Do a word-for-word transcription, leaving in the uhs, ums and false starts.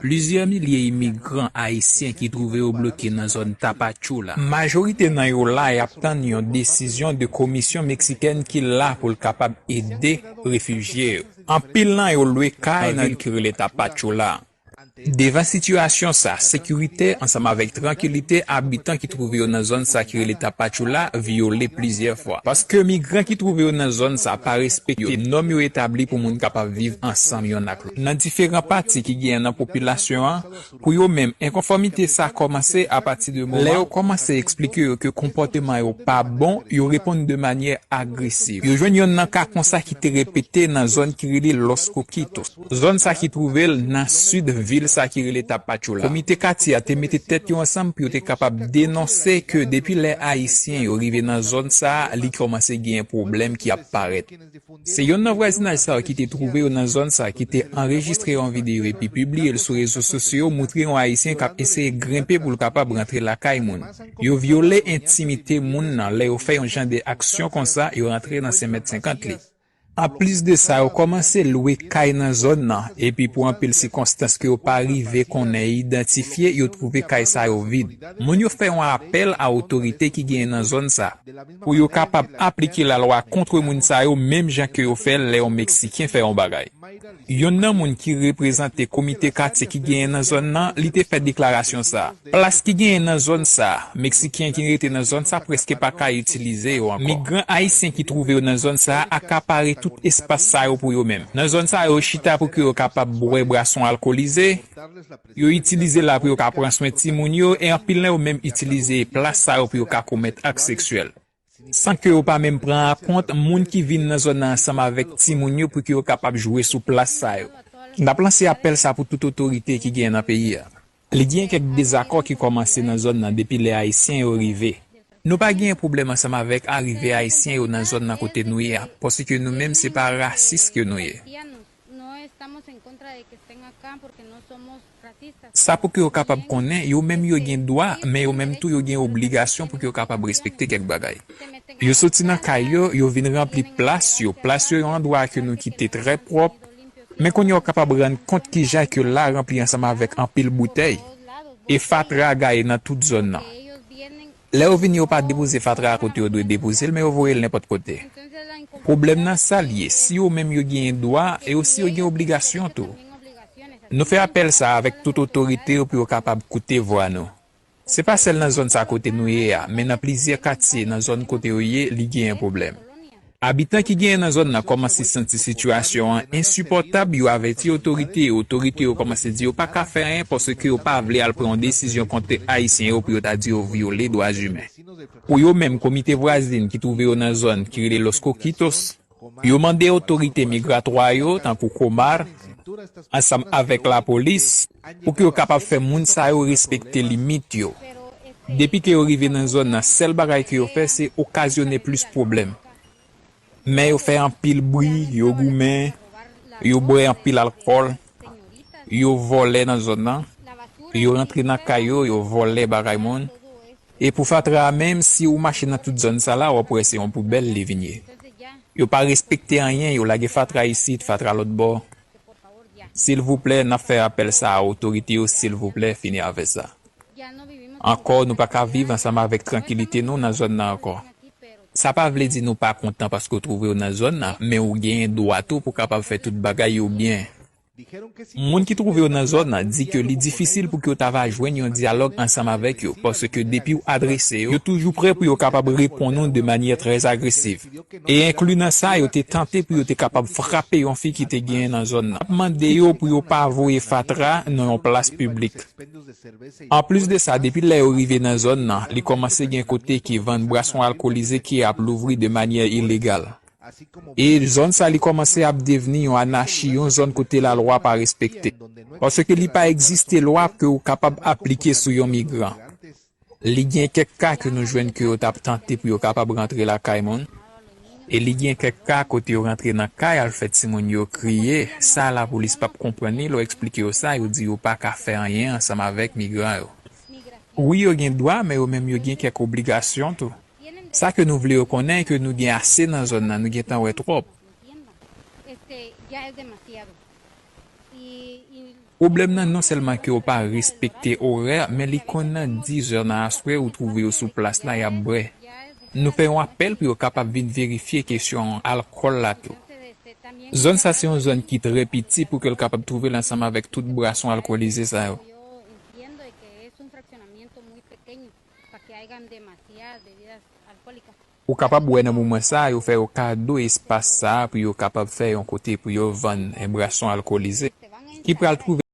Plizyè milye imigran ayisyen ki twouve yo bloke nan zòn Tapachula. Majorite nan yo la, y ap tann yon desizyon de komisyon meksikèn ki la pou l kapab ede refijye yo. Anpil nan yo lwe kay nan vil ki rele Tapachula. Devan sitiyasyon sa, sekirite ansanm avèk trankilite, abitan ki twouve yo nan zòn sa ki rele Tapachula vyole plizyè fwa. Paske migran ki twouve yo nan zòn sa pa respekte nòm yo etabli pou moun kapab viv ansanm yonn ak lòt. Nan diferan pati ki genyen nan popilasyon an, pou yo menm, enkonfòmite sa kòmanse apati de moman lè yo kòmanse eksplike yo ke konpòteman yo pa bon, yo reponn de manyè agresiv. Yo jwenn yonn nan ka konsa ki te repete nan zòn ki rele Los Coquitos. Zòn sa ki twouve l nan sid vil sa ki rele Tapachula. Komite katye a te mete tèt yo ansanm pou yo te kapab denonse ke depi lè Ayisyen yo rive nan zòn sa a, li kòmanse genyen pwoblèm ki ap parèt. Se yonn nan vwazinaj sa yo ki te twouve yo nan zòn sa ki te anrejistre yon videyo epi pibliye l sou rezo sosyo yo, montre yon Ayisyen k ap eseye grenpe pou l kapab rantre lakay moun. Yo vyole entimite moun nan lè yo fè yon jan de aksyon konsa, yo rantre nan sentimèt senkant li. Anplis de sa, yo kòmanse lwe kay nan zòn nan, epi pou anpil sikonstans ke yo pa rive konnen e idantifye, yo twouve kay sa yo vid. Moun yo fè yon apèl a otorite ki genyen nan zòn sa, pou yo kapab aplike lalwa kont moun sa yo, menm jan ke yo fè l lè yon Meksiken fè yon bagay. Yonn nan moun ki reprezante komite katye ki genyen nan zòn nan, li te fè deklarasyon sa a. Plas ki genyen nan zòn sa a, Meksiken ki rete nan zòn sa a prèske pa ka itilize yo ankò. Migran ayisyen ki twouve yo nan zòn sa a akapare tout espas sa yo pou yo menm. Nan zòn sa a, yo chita pou ke yo kapab bwè bwason alkolize, yo itilize la pou yo ka pran swen timoun yo, e anpil nan yo menm itilize plas sa yo pou yo ka komèt ak seksyèl. San ke yo pa menm pran an kont moun ki vin nan zòn nan ansanm avèk timoun yo pou ke yo kapab jwe sou plas sa yo. N ap lanse apèl sa pou tout otorite ki genyen nan peyi a. Li gen kèk dezakò ki kòmanse nan zòn nan depi lè Ayisyen yo rive. Nou pa genyen pwoblèm ansanm avèk arive Ayisyen yo nan zòn nan kote nou ye a, paske nou menm se pa rasis ke nou ye. Sa pou ke yo kapab konnen, yo menm yo gen dwa, men yo menm tou yo gen obligasyon pou ke yo kapab respekte kèk bagay. Yo soti nan kay yo, yo vin ranpli plas yo. Plas yo yon andwa ke nou kite trè pwòp, men kounye a w kapab rann kont kijan ke la ranpli ansanm avèk anpil boutèy e fatra gaye nan tout zòn nan. Lè yo vini, yo pa depoze fatra a kote yo dwe depoze l, men yo voye l nenpòt kote. Pwoblèm nan sa l ye, si yo menm yo genyen dwa, e osi yo gen obligasyon tou. Nou fè apèl sa a avèk tout otorite yo pou yo kapab koute vwa nou. Se pa sèl nan zòn sa kote nou ye a, men nan plizyè katye nan zòn kote yo ye, li genyen pwoblèm. Abitan ki genyen nan zòn nan kòmanse santi sitiyasyon an ensipòtab, yo avèti otorite yo, otorite yo kòmanse di yo pa ka fè anyen paske yo pa vle al pran yon desizyon kont Ayisyen yo pou yo ta di yo vyole dwa imen. Pou yo menm, komite vwazin ki twouve yo nan zòn ki rele Los Coquitos, yo mande otorite migratwa yo, tankou Comar, ansanm avèk lapolis, pou ke yo kapab fè moun sa yo respekte limit yo. Depi ke yo rive nan zòn nan, sèl bagay ke yo fè, se okazyone plis pwoblèm. Men yo fè anpil bri, yo goumen, yo bwè anpil alkòl, yo vòlè nan zòn nan, yo rantre nan kay yo, yo vòlè bagay moun. E pou fatra a menm, si ou mache nan tout zòn sa la, w ap wè se yon poubèl li vin ye. Yo pa respekte anyen, yo lage fatra isit, fatra lòt bò. Silvouplè, n ap fè apèl sa a otorite yo, silvouplè, fini avè sa. Ankò, nou pa ka viv ansanm avèk trankilite nou nan zòn nan ankò. Sa pa vle di nou pa kontan paske w twouve w nan zòn nan, men ou genyen dwa tou pou w kapab fè tout bagay yo byen. Moun ki twouve yo nan zòn nan di ke li difisil pou ke yo ta va jwenn yon dyalòg ansanm avèk yo, paske depi w adrese yo, yo toujou prè pou yo kapab reponn ou de manyè trè agresiv. E enkli nan sa, yo te tante pou yo te kapab frape yon fi ki te genyen nan zòn nan. N ap mande yo pou yo pa voye fatra nan yon plas piblik. Anplis de sa, depi lè yo rive nan zòn nan, li kòmanse gen kote ki vann bwason alkolize ki ap louvri de manyè ilegal. E zòn sa li kòmanse ap devni yon anachi, yon zòn kote lalwa pa respekte. Paske li pa egziste lwa ke ou kapab aplike sou yon migran. Li gen kèk ka ke nou jwenn ke yo t ap tante pou yo kapab rantre lakay moun. E li gen kèk ka kote yo rantre nan kay al fè timoun yo kriye. Sa lapolis p ap konprann li lè w eksplike yo sa, yo di yo pa ka fè anyen ansanm avèk migran yo. Wi, yo gen dwa, men yo menm yo gen kèk obligasyon tou. Sa ke nou vle yo konnen, ke nou gen ase nan zòn nan, nou gentan wè twòp. Pwoblèm nan non sèlman ke yo pa respekte orè, men li konn nan diz è nan aswè ou twouve yo sou plas la y ap bwè. Nou fè yon apèl pou yo kapab vin verifye kesyon alkòl la tou. Zòn sa se yon zòn ki trè piti pou ke l kapab twouve l ansanm avèk tout bwason alkolize sa yo. Ou kapab wè nan moman sa a, yo fè yo kado espas sa a pou yo kapab fè yon kote pou yo vann bwason alkolize ki pral twouve